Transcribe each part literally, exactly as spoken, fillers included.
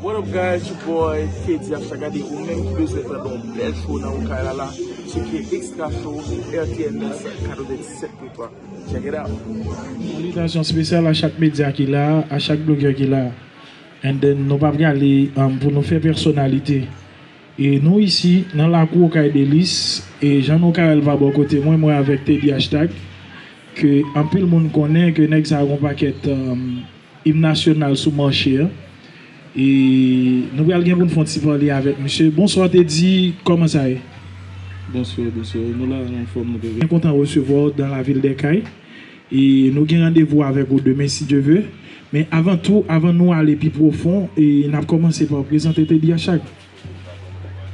What up guys, your boy Teddy Asha. Gade, ou menm ki bezwen tande yon bèl show nan Okay la la, tcheke Extra Show sou R T M S katrevenndisèt pwen twa. Check it out. Salitasyon espesyal a chak medya ki la, a chak blogè ki la. And then, nou pa prale, um, pou nou fè pèsonalite. E nou isi, nan lakou Okay Delis, e jan nou ka wè l pa bò kote mwen, mwen avèk Teddy Hashtag, ke anpil moun konnen ke nèg sa a gon pakèt, um, im nasyonal sou mache a. E nou pral gen pou n fè yon ti pale avèk misye. Bonswa Teddy, kòman sa ye? Bonswa, bonswa. Nou la, nou anfòm, nou byen. Mwen kontan resevwa w dans la ville des Cayes. E nou gen randevou avèk ou demen, si Dye vle. Men avan tou, avan nou ale pi pwofon, e n ap kòmanse pa w prezante Teddy Hashtag.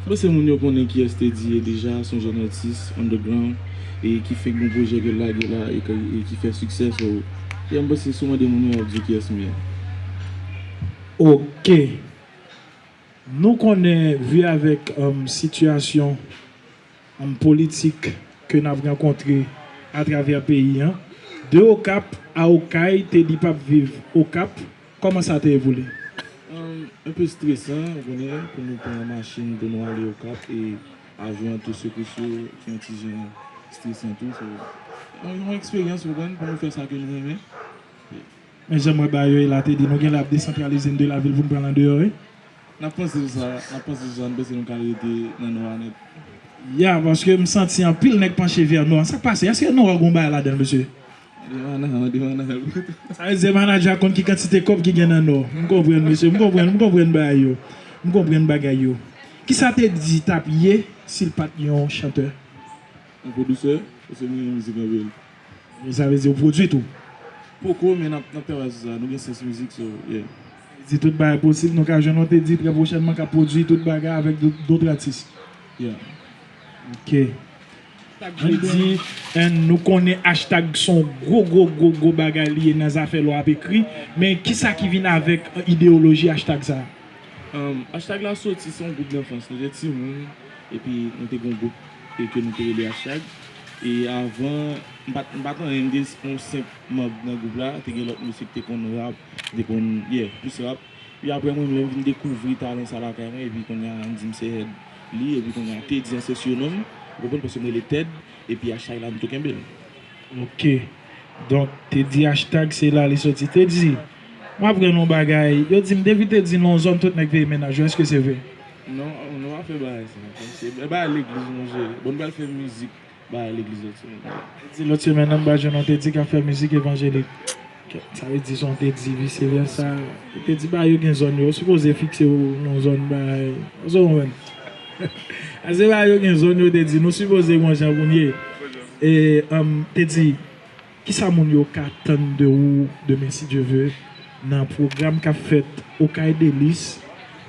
Bon, se moun yo konnen kiyès Teddy ye deja, se yon jèn atis underground, e ki fenk gon pwojè ke l lage la, e ki, e ki fè siksè, so, e m panse si w mande moun yo, y ap di w kiyès m ye. Ok. Nou konnen, vi avèk, um, sitiyasyon, um, politik ke n ap rankontre atravè peyi an, de Okap a Okay, Teddy p ap viv Okap, kòman sa te ye pou li? Um, un peu stresan, ou konnen, pou nou pran machin, pou nou ale Okap, e avyon an tou sekwe sou, se yon ti jan stresan tou, so, yon, yon eksperyans, ou konprann, pou nou fè sa ke nou renmen. Men jan m wè bagay yo ye la, Teddy, nou genlè ap desantralize n de lavil pou n pran l andeyò, wi. N ap panse sou sa, n ap panse sou sa, n panse nou ka rete nan nò a nèt. Ya, paske m santi anpil nèg panche vè nò a. Sa k pase? Èske nò a gon bagay ladan l, mesye? Mande Manal, mande Manal. Sa vle di manadjè a konn ki kantite kòb ki gen nan nò. M konprann, mesye, m konprann, m konprann bagay yo. M konprann bagay yo. Kisa Teddy t ap ye si l pa t yon chantè? Yon pwodisè, paske m renmen mizik anpil. Sa vle di ou pwodui tou? Poko, men n ap, n ap travay sou sa. Nou gen sans mizik, so, yeah. Di tout bagay posib, nou ka jwenn yon Teddy trè pwochènman k ap pwodui tout bagay avèk d-, dòt atis. Yeah. Ok. Sa k vle di, and nou konnen Hashtag se yon gwo, gwo, gwo, gwo bagay li ye nan zafè lè w ap ekri, men kisa ki vin avèk ideyoloji Hashtag sa a? Um, Hashtag la soti, se yon gwoup danfans. Nou te timoun, epi nou te gen yon gwoup, e ke nou te rele Hashtag. E avan, m pa t, m pa t anyen, m te yon senp manm nan gwoup la. Te gen lòt mesye ki te konn rap, ki te konn, yeah, plis rap. Epi apre mwen, lè m vin dekouvri talan sa lakay mwen, epi kounye a, ann di m se head li, epi kounye a, Teddy an se surnom, ou konprann, paske m rele Ted, epi Hashtag la, m tou kenbe l. Ok. Donk, Teddy Hashtag, se la li soti. Teddy, m aprann yon bagay. Yo di m, depi Teddy nan yon zòn, tout nèg peye mennaj yo. Èske se vre? Non, nou pa fè bagay sa. Se bagay legliz nou jere. Bon, nou pral fè mizik bagay legliz lòt semèn. Teddy, lòt semèn nan, m pral jwenn yon Teddy k ap fè mizik evanjelik. Sa vle di se yon Teddy, vise vèsa. Teddy, bagay yo gen zòn yo. Ou sipoze fikse w nan yon zòn bagay. Ou konprann? Ase bagay yo gen zòn yo, Teddy. Nou sipoze gon jan pou n ye. E, um, Teddy, kisa moun yo ka tann de ou demen, si Dye vle, nan pwogram k ap fèt Okay Delis?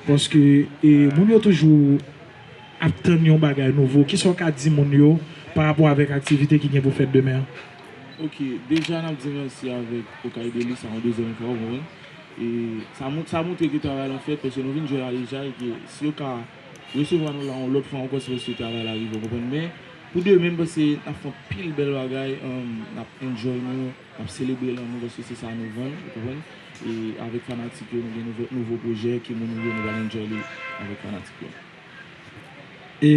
Paske, e, moun yo toujou ap tann yon bagay nouvo. Kisa w ka di moun yo pa rapò avèk aktivite ki gen pou fèt demen an? Ok, deja n ap di mèsi avèk Okay Delis, sa yon dezyèm fwa, ou konprann? E sa mou-, sa montre ke travay la fèt, paske nou vin jwe la deja, e ke si yo ka resevwa nou la yon lòt fwa ankò, se paske travay la rive, ou konprann? Men, pou demen, m panse n ap fè anpil bèl bagay, um, n ap enjoy nou, n ap selebre lanmou, paske se sa nou vann, ou konprann? E avèk fanatik yo, nou gen nouvo, nouvo pwojè, ki moun nou ye, nou pral enjoy li avèk fanatik yo. E,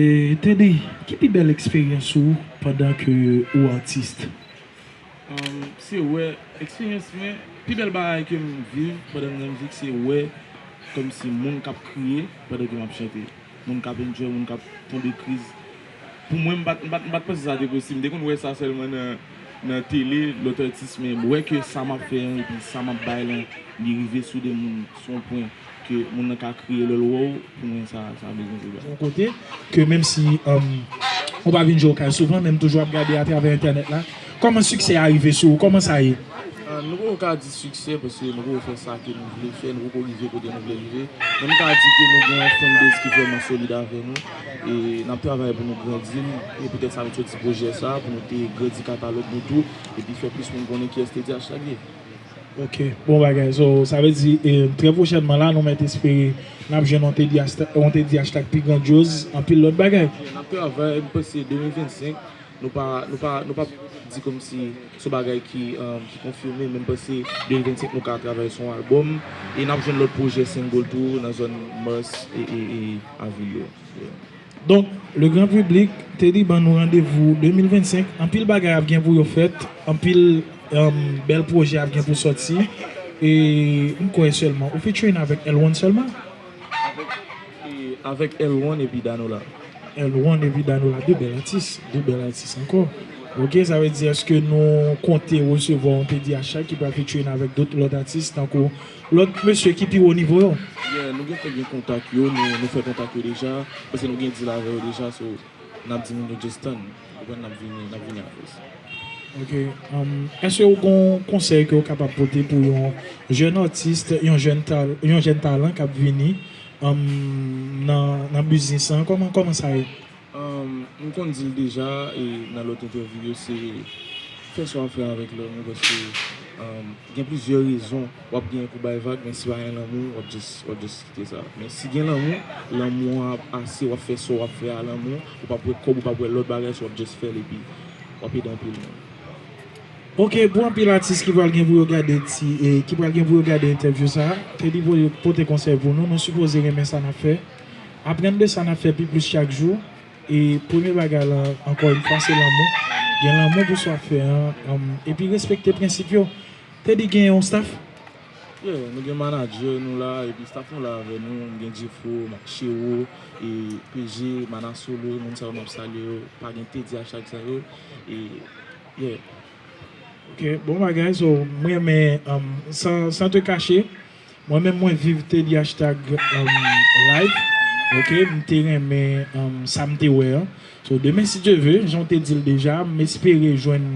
Teddy, ki pi bèl eksperyans ou pandan ke ou atis? Um, se wè, eksperyans mwen, pi bèl bagay ke m viv pandan m nan mizik, se wè kòmsi moun k ap kriye pandan ke m ap chante. Moun k ap enjoy, moun k ap tonbe kriz. Pou mwen, m pa t, m pa t, m pa t panse sa te posib. M te konn wè sa sèlman nan, nan tele, lòt atis, men m wè ke sa m ap fè an, epi sa m ap bay lan, li rive sou de moun, sou yon pwen ke moun nan ka kriye lè l wè w, pou mwen sa, sa bezwen se sa. Yon kote, ke menm si, um, ou pa vin jwe Okay souvan, men m toujou ap gade atravè entènèt la. Kòman siksè a rive sou ou? Kòman sa ye? Ah, nou poko ka di siksè, paske nou poko fè sa ke nou vle fè, nou poko rive kote nou vle rive. Men m ka di ke nou gen yon fanbase ki vrèman solid avè nou, e n ap travay pou nou grandi l, e poutèt sa nou soti pwojè sa, pou nou te grandi katalòg nou tou, epi fè plis moun konnen kiyès Teddy Hashtag ye. Ok, bon bagay. So, sa vle di, e, trè pwochènman la, nou mèt espere n ap jwenn yon Teddy Hashtag, yon Teddy Hashtag pi grandyoz, anpil lòt bagay. N ap travay, m panse de mil vennsenk, Nou pa, nou pa, nou pa di kòmsi se yon bagay ki, um, ki konfime, men m panse de mil vennsenk nou ka travay sou yon albòm, e n ap jwenn lòt pwojè single tou nan zòn Mars e, e, e Avil yo. Yeah. Donk, le gran piblik, Teddy ban nou randevou de mil vennsenk, anpil bagay ap gen pou yo fèt, anpil, um, bèl pwojè ap gen pou sòti, e m kwè sèlman, ou featuring avèk L one sèlman? Avèk, e, avèk L one epi Danola. L one epi Danola, de bèl atis, de bèl atis ankò. Ok, sa vle di, èske nou konte resevwa yon Teddy Hashtag ki pral featuring avèk dòt lòt atis, tankou lòt mesye ki pi wo nivo yo? Yeah, nou gentan gen kontak yo, nou, nou fè kontak yo deja, paske nou gen deal avè yo deja, so, n ap di moun yo just tann, ou konprann, n ap vini, n ap vini avè sa. Ok, um, èske ou gen yon konsèy ke ou kapab pote pou yon jèn atis, yon jèn tal-, yon jèn talan k ap vini, um, nan, nan biznis lan? Kòman, kòman sa ye? Um, m konn di l deja, e nan lòt entèvyou yo, se fè sa w ap fè avèk lanmou, paske, um, gen plizyè rezon w ap genyen pou bay vag, men si pa gen lanmou, w ap just, w ap just kite sa. Men si gen lanmou, lanmou an ap ase, w ap fè sa w ap fè a lanmou, ou p ap wè kòb, ou p ap wè lòt bagay, so w ap just fè l epi w ap ede anpil moun. Ok, pou anpil atis ki pral gen pou yo gade ti, e, ki pral gen pou yo gade entèvyou sa a, Teddy pote, pote konsèy pou nou, nou sipoze renmen sa n ap fè. Aprann de sa n ap fè pi plis chak jou. E premye bagay la, ankò yon fwa, se lanmou. Gen lanmou pou sa w ap fè an, um, epi respekte prensip yo. Teddy gen yon staff? Yeah, nou gen manadjè nou la, epi staff nou la avè nou. M gen Jeffro, Mac Chero, e P G, Mana Solo, moun sa yo m ap salye yo. Pa gen Teddy Hashtag sa yo. E, yeah. Ok, bon bagay, so, mwen renmen, um, san, san te kache, mwen menm mwen viv Teddy Hashtag, um, live, ok, m te renmen, um, sa m te wè an. So, demen, si Dye ve, jan w te di l deja, m espere jwenn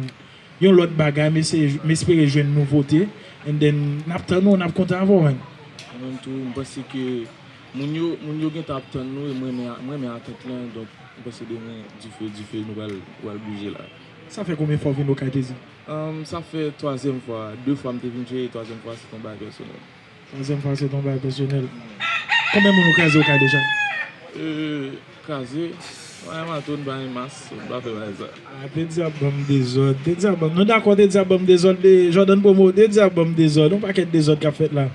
yon lòt bagay, m ese-, m espere jwenn nouvote, and then, n ap tann ou, n ap kontan avè w, man. Mwen menm tou, m panse ke moun yo, moun yo gentan ap tann nou, e mwen renmen, mwen renmen atant lan, donk, m panse demen, dife, dife, nou pral, pral bouje la. Sa fè konbyen fwa w vin Okay, Teddy? Um, sa fè twazyèm fwa. De fwa m te vin jwe, e twazyèm fwa se te yon bagay pèsonèl. Twazyèm fwa se te yon bagay pèsonèl. Konbyen moun ou kraze Okay deja? Euh, kraze? Mwen, m a tourn pa yon mas, m pa fè bagay sa. Ah, Teddy ap ban m dezòd. Teddy ap ban m, nou dakò, Teddy ap ban m dezòd, de Jordan Promo, Teddy ap ban m dezòd. Yon pakèt dezòd k ap fèt la.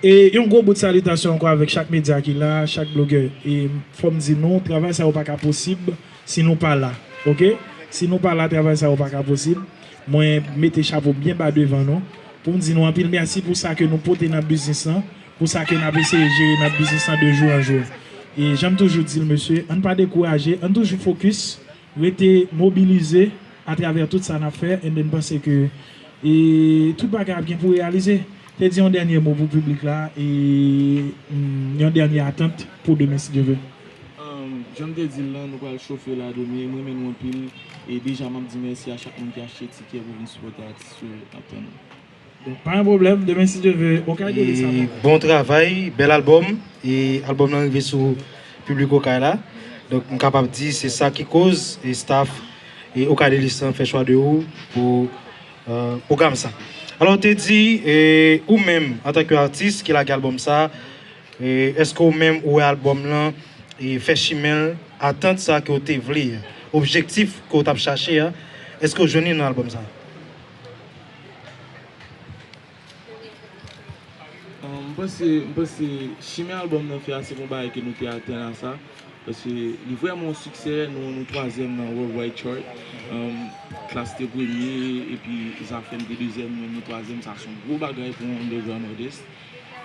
E yon gwo bout salitasyon ankò avèk chak medya ki la, chak blogè. E fò m di nou, travay sa yo pa ka posib si nou pa la, ok? Si nou pa la, travay sa yo pa ka posib. Mwen mete chapo byen ba devan nou pou m di nou anpil mèsi pou sa ke nou pote nan biznis lan, pou sa ke n ap eseye jere nan biznis lan de jou an jou. E jan m toujou di l, mesye, ann pa dekouraje, ann toujou fokis, rete mobilize atravè tout sa n ap fè, and then m panse ke, e, tout bagay ap gen pou reyalize. Te di yon dènye mo pou piblik la, e, mm, yon dènye atant pou demen, si Dye ve. Um, jan m te di l lan, nou pral chofe la demen. M renmen nou anpil. E deja, m ap di mèsi a chak moun ki achte tikè pou vin sipòte atis yo. N ap tann nou. Donk, pa gen pwoblèm. Demen, si Dye ve, Okay Daily sa. E bon travay, bèl albòm. E albòm lan rive sou piblik Okay la. Donk, m kapab di se sa ki koz e staff e Okay Daily lan fè chwa de ou pou, euh, pwogram sa. Alò, te di, e, ou menm, antanke atis ki lage albòm sa, e, èske ou menm ou wè albòm lan e fè chimen l, atant sa ke w te vle, objektif ke w t ap chache a, èske w jwenn li nan albòm sa? Euh, m panse, m panse chimen albòm nan fè a, se pa yon bagay ke nou te atann a sa. Paske li vrèman yon siksè, nou, nou twazyèm nan Worldwide Chart. Um, Klass te premye, epi Zafèm te dezyèm, nou, nou twazyèm, sa se yon gwo bagay pou yon underground artist.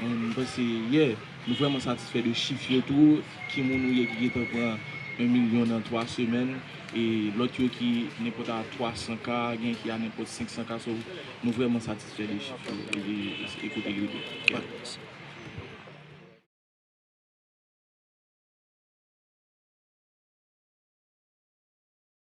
Um, m panse, yeah, nou vrèman satisfè de chif yo tou, ki moun ou ye ki gentan pran yon milyon nan twa semèn, e lòt yo ki nenpòt a twa san K, gen ki a nenpòt senk san K, so nou vrèman satisfè de chif yo, e, e, e kote yo ye. Yeah.